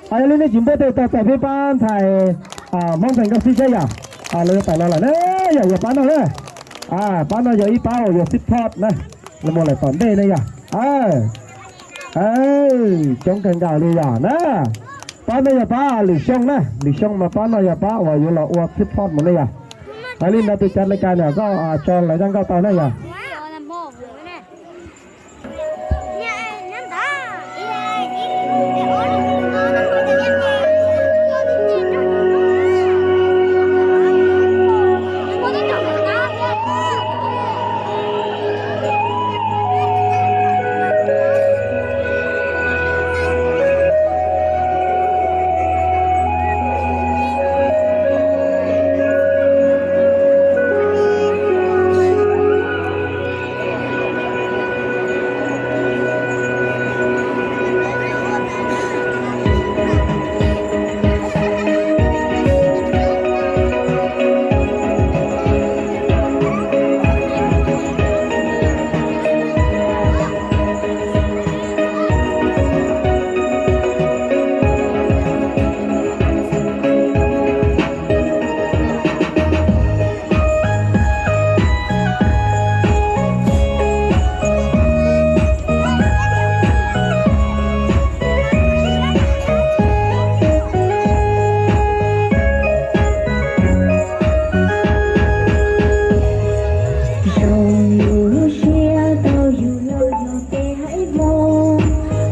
Yog li nej tsis npuaj tej tau txais peb pab ntxhais Hmoob Nkees Nkauj Xib saib yom. Lawv yuav tawm los lawm na, yog yuav pab noj na. Pab noj yog ib pab uas yuav xib plhob na, lawv mus lawm tom ntej na yom. Coob kawg nkaus li yom na. Pab no yog pab lwm xyoo na, lwm xyoo mas pab no yog pab uas yuav los ua xib plhob mus ne yom. Hais li ntawd tus cav lais kas nws koj tso lawv zaj nkauj tau na yom. Zoo lub siab tau yug los yog peb haiv Hmoob,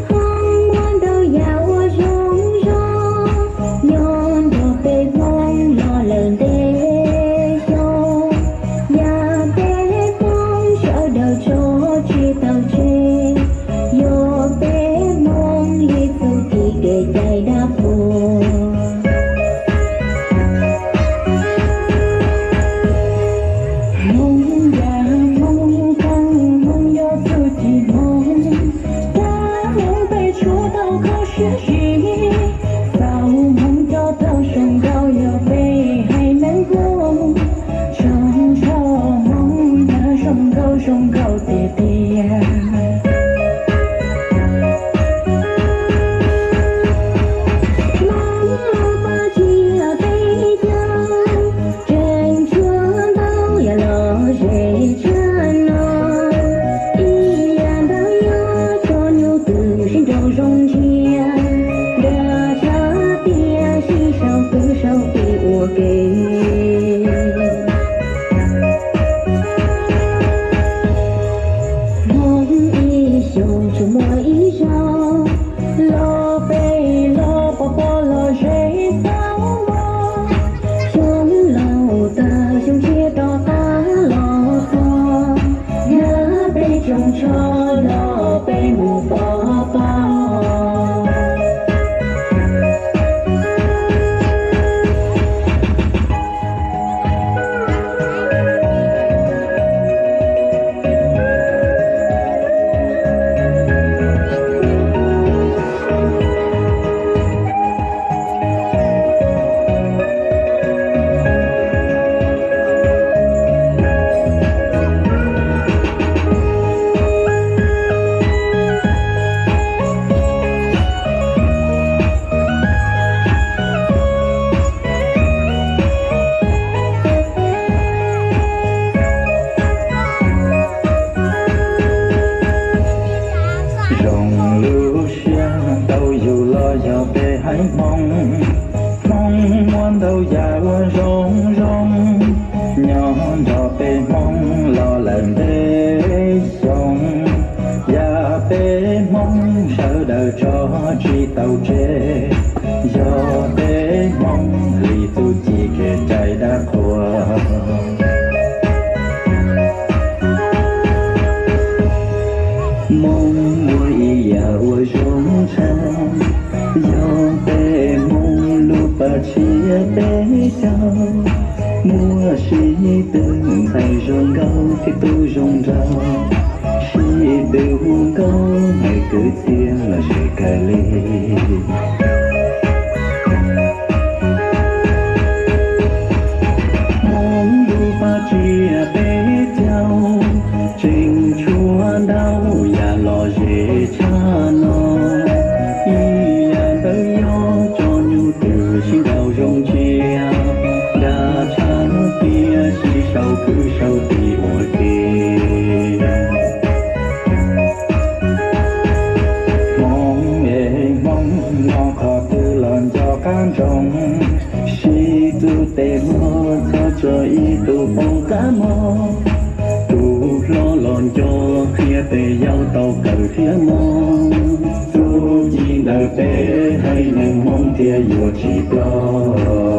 Hmoob muaj ntau yam ua zoo zoo, nyob nrog peb Hmoob los lawm ntev xyoo. Yam peb Hmoob sawv daws tso tseg tau tseg, yog peb Hmoob li txuj ci kev cai dab qhuas. Hmoob yam Hmoob qeej, Hmoob yog txuj ci Hmoob, rau Hmoob peb tshuav tau kho siab zim, txaus Hmoob coj tau zoo nkauj yog peb haiv neeg Hmoob, tsoom tsho Hmoob yog zoo nkauj zoo nkauj tiag tiag. Hmoob lub paj tsiab peb caug, tseem tshuav ntau yam lom zem tshaj no. Ib yam ntawd yog tso nyuj twm sib nraus zoo ntsia, nram tshab tiaj sib sau kwv sau tij ua ke. Hmoob ib xyoos tsuas muaj ib zaug, los peb los pov pob los ze xauv mos. Xyoo laus tag xyoo tshiab rov qab los txog, yog peb tsoom tsho los peb mus pov pob. Zoo lub siab tau yug los yog peb haiv Hmoob, Hmoob muaj ntau yam ua zoo zoo, nyob nrog peb Hmoob los lawm ntev xyoo. Yam peb Hmoob sawv daws tso tsis tau tseg, yog peb Hmoob li txuj ci kev cai dab qhuas. Hmoob muaj ib yam uas zoo tshaj, yog peb Hmoob lub paj tsiab peb caug, muaj sib tw ntxhais zoo nkauj thiab tub zoo nraug, sib tw hu nkauj hais kwv txhiaj los ze kawg li. Hmoob lub paj tsiab peb caug, tseem tshuav ntau yam lom zem tshaj no. Ib yam ntawd yog Hnov qhov twg los nco qab ntsoov, sib txuj tes muag txhob tso ib tug poob qab mob. Tus hlob los nco qhia tes yau tau kawm thiab mob. Txuj ci ntawm peb haiv neeg Hmoob thiaj yuav tsis ploj.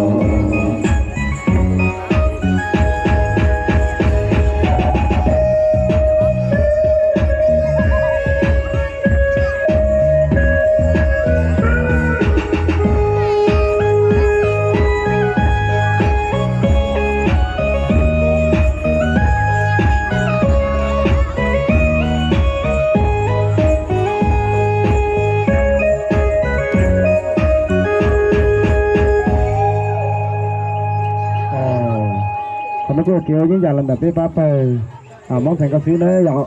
Qhov no kuj yog kev ua yeeb yam los ntawm peb pab pawg Hmoob Xeev Khuam xwb na yom.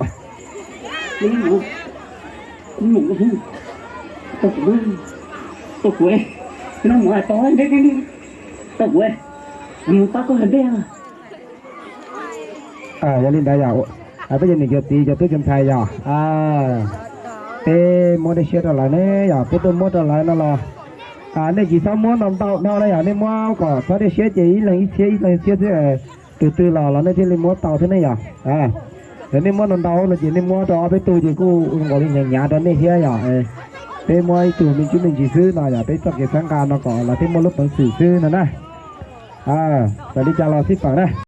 Yog li ntawd yog peb cov niam cov txiv cov tub cov ntxhais yog peb muab dej siab rau lawv ne, yog peb tuaj muab rau lawv no los nej tsis txhob muab ntau ntau no na, yog nej muab kom txhob dej siab ces ib leeg ib txhiab ib leeg ib txhiab xwb. Tus twg los los nej thiaj li muab tau thiab ne yom. Yog nej muab ntau ntau no ces nej muab rau ob peb tug ces kuj zoo nkaus li hnyav hnyav rau nej thiab yom. Peb muab ib tug me ntsis me ntsis xwb no yog peb txoj kev txhawb nqa no kom lawv thiaj muaj lub peev xwm xwb no na. Txawm li cas los xij peem na.